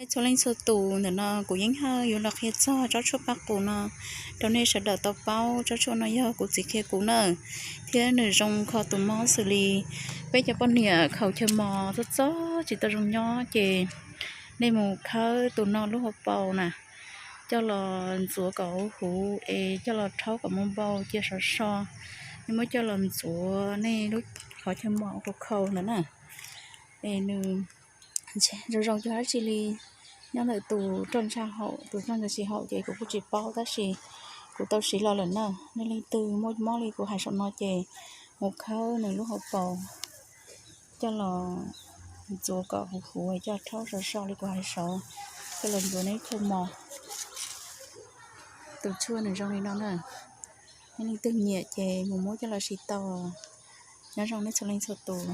Txhua leej txhua tus, ntawm no kuv Yeeb Hawj yuav los qhia txog tsob tshuaj pab qus no rau nej sawv daws tau paub. Tsob tshuaj no yog kuv txiv qhia kuv na, thiab nws zoo kho tus mob xws li peb cov poj niam khaus chaw mos txob txob tsis tau zoo nyob ces nej mus khawb tus no lub hauv paus na, coj los ntxuav kom huv huv es coj los rhaub kom mus npau cia sov so. Nej muab coj los ntxuav nej lub qhov chaw mos khaus khaus ntawd na, es nws zoo zoo yog dab tsi li. Nyob ntawm tus roj ntsa haum, tus roj ntsa tsis haum ces kuv kuj tsis paub, tab sis kuv tau siv los lawm na. Nej leej twg muaj mob li kuv hais saum no ces mus khawb nws lub hauv paus, coj los ntxuav kom huv huv, coj rhaub sov so li kuv hais saud, coj los ntxuav nej chaw mos. Tus tshuaj nws zoo li no na. Nej leej twg nyiam ces mus muab coj los siv tau. Nyob zoo nej txhua leej txhua tus.